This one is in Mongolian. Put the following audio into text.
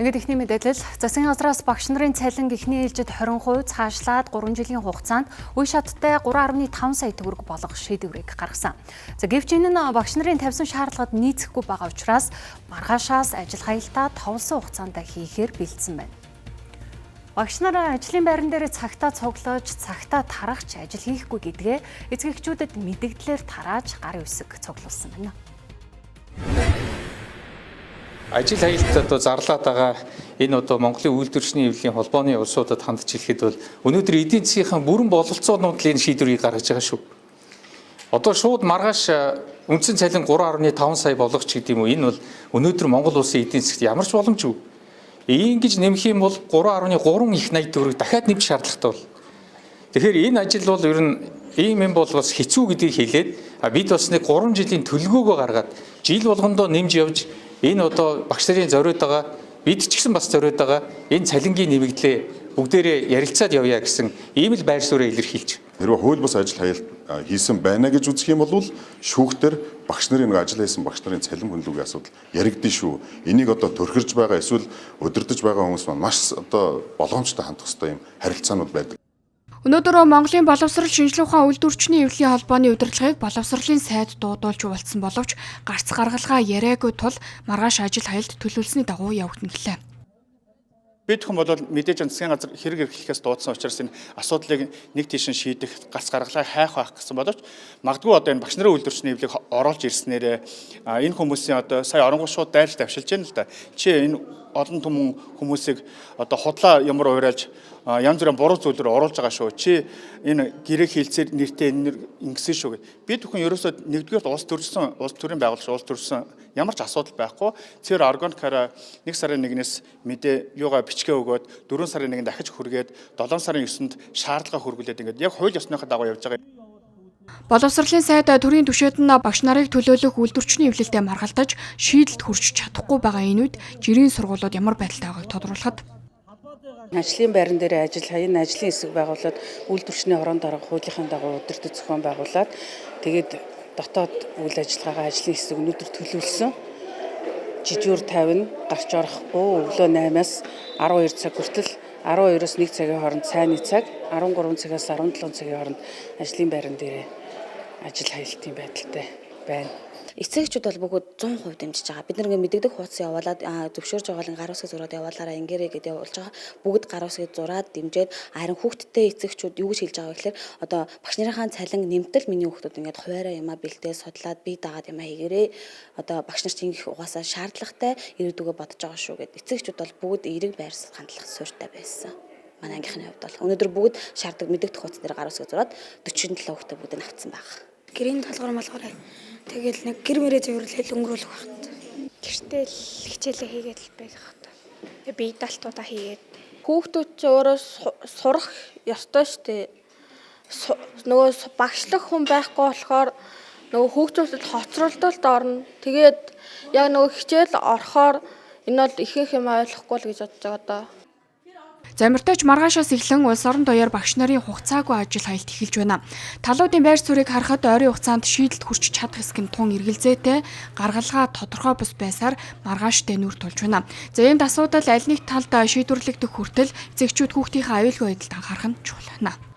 Ингээд эхний мэдээлэл: засгийн газраас багш нарын цалин эхний ээлжид 20%, цаашлаад 3 жилийн хугацаанд үе шаттай 3.5 сая төгрөг болгох шийдвэрийг гаргасан. За, гэвч энэ нь багш нарын тавьсан шаардлагад нийцэхгүй байгаа учраас маргаашаас ажил хаялтаа товлсон хугацаанд хийхээр бэлдсэн байна. Багш нар ажлын байран дээр цагтаа цуглаж, цагтаа тарах ч ажил хийхгүй гэдгээ эцэг эхчүүдэд мэдэгдлээр тарааж гарын үсэг цуглуулсан байна. Ажил хаялт одоо зарлаад байгаа энэ одоо Монголын үйлдвэрчний эвлэлийн холбооны улсуудад хандж хэлэхэд бол өнөөдөр эдийн засгийнхаа бүрэн бололцоонууд л энэ шийдвэрийг гаргаж байгаа шүү. Одоо шууд маргааш үндсэн цалин 3.5 сая болгох ч гэдэг юм уу, энэ бол өнөөдөр Монгол улсын эдийн засгт ямар ч боломжгүй. Ингэж нэмэх юм бол 3.3 их 80 төгрөг дахиад нэмэх шаардлагатай бол. Тэгэхээр энэ ажил бол ер нь ийм юм бол бас хэцүү гэдгийг хэлээд, бид бас нэг 3 жилийн төлөвлөгөөгөө гаргаад жил болгондоо нэмж явж, энэ одоо багш нарын зориуд байгаа, бид ч гэсэн бас зориуд байгаа энэ цалингийн нэмэгдлээ бүгдээрээ ярилцаад явъя гэсэн ийм л байр сууриа илэрхийлж. Хэрвээ хууль бус ажил хаялт хийсэн байна гэж үзэх юм бол шүүхтэр багш нарын нэг ажил хийсэн багш нарын цалин хөндлөгийн асуудал яригдана шүү. Энийг одоо төрхирж байгаа эсвэл удирдах байгаа хүмүүс маань маш одоо болгоомжтой хандах ёстой юм харилцаанууд байдаг. Өнөөдөр Монголын боловсрол, шинжлэх ухаан, үйлдвэрчний эвлэлийн холбооны удирдлагыг боловсролын сайд дуудуулж уулзсан боловч гарц гаргалгаа яриаггүй тул маргааш ажил хаялт төлөвлөсний дагуу явагдана гэлээ. Бид хүн бол мэдээж засгийн газар хэрэг эрхлэхээс дуудсан учраас энэ асуудлыг нэг тийш нь шийдэх гарц гаргалгаа хайх байх гэсэн боловч магадгүй одоо энэ багш нарын үйлдвэрчний эвлэг оруулж ирснээрээ энэ хүмүүсийн одоо сая оронгууд шууд дайрч давшилж байна л да. Чи энэ олон түмэн хүмүүсийг одоо худлаа ямар уриалж, янз бүрийн буруу зүйлээр оруулж байгаа шүү. Чи энэ гэрээ хийлцээр нэртэй энэ ингэсэн шүү гэд. Бид бүхэн ерөөсөө нэгдүгээрт улс төрсөн, улс төрийн байгууллага, улс төрсөн, ямар ч асуудал байхгүй. Цэр органикаараа 1 сарын 1-ээс мэдээ юугаа бичгээ өгөөд, 4 сарын 1-нд дахиж хүргээд, 7 сарын 9-нд шаардлага хүргүүлээд, ингээд яг хууль ёсныхоо дагуу явж байгаа. Боловсролын сайд төрийн түшээд нь багш нарыг төлөөлөх үйлдвэрчний эвлэлтэд маргалдаж шийдэлд хүрч чадахгүй байгаа энэ үед жирийн сургуулиуд ямар байдалтай байгааг тодруулахад Ажлын байран дээр ажил хаян, ажлын хэсэг байгуулад, үйлдвэрчний хорон дарга хуулийнхаа дагуу удирдах зохион байгуулад, тэгээд дотоод үйл ажиллагаагаа ажлын хэсэг өнөөдөр төлөвлөсөн. Жижүүр 50 гарч орохгүй, өглөө 8-аас 12 цаг хүртэл, 12-оос 1 цагийн хооронд цайны цаг, 13 цагаас 17 цагийн хооронд ажлын байран дээр ажил хаялтын байдалтай байна. Эцэгчүүд бол бүгд 100% дэмжиж байгаа. Бид нар ингээ мэдэгдэх хуудас явуулаад, зөвшөөрж байгаа л гар үсгээ зураад явуулаараа ингээрэй гэдээ явуулж байгаа. Бүгд гар үсгээ зураад дэмжиж, харин хүүхдтэй эцэгчүүд юу гэж хэлж байгаа вэ гэхээр одоо багш нарынхаа цалин нэмтэл миний хүүхдүүд ингээд хуваараа юмаа бэлдээ судлаад бие дагаад юмаа хийгэрээ, одоо багш нар чинь ингэх угаасаа шаардлагатай, ирээдүгөө бодож байгаа шүү гэд. Эцэгчүүд бол бүгд эерэг байр хандлага суурьтай байсан. Манай ангийнхны хувьд бол өнөөдөр бүгд шаарддаг мэдэгдэх хуудас дээр гар үсгээ зураад 47 хүүхдээ бүгд нь авцсан байна. Гэрийн даалгавар малгавар тэгэл нэг гэр мөрөө цэвэрлээл өнгөрүүлэх багт. Гэртээ л хичээлээ хийгээд л байх та. Тэгээ бие даалтуудаа хийгээд. Хүүхдүүд чи өөрөө сурах ёстой шүү дээ. Нөгөө багшлах хүн байхгүй болохоор нөгөө хүүхдүүдэд хоцролдолд орно. Тэгээд яг нөгөө хичээл орохоор энэ бол ихэнх юм ойлгохгүй л гэж бодож байгаа даа. Замиртайч маргаашаас эхлэн улс орон даяар багш нарын хугацаагүй ажил хаялт эхэлж байна. Талуудын байр суурийг харахад ойрын хугацаанд шийдэлд хүрч чадах эсэх нь тун эргэлзээтэй, гаргалгаа тодорхой бус байсаар маргааштай нүүр тулж байна. За, иймд асуудал аль нэг талд шийдвэрлэгдэх хүртэл эцэгчүүд хүүхдийнхээ аюулгүй байдалд анхаарах нь чухал байна.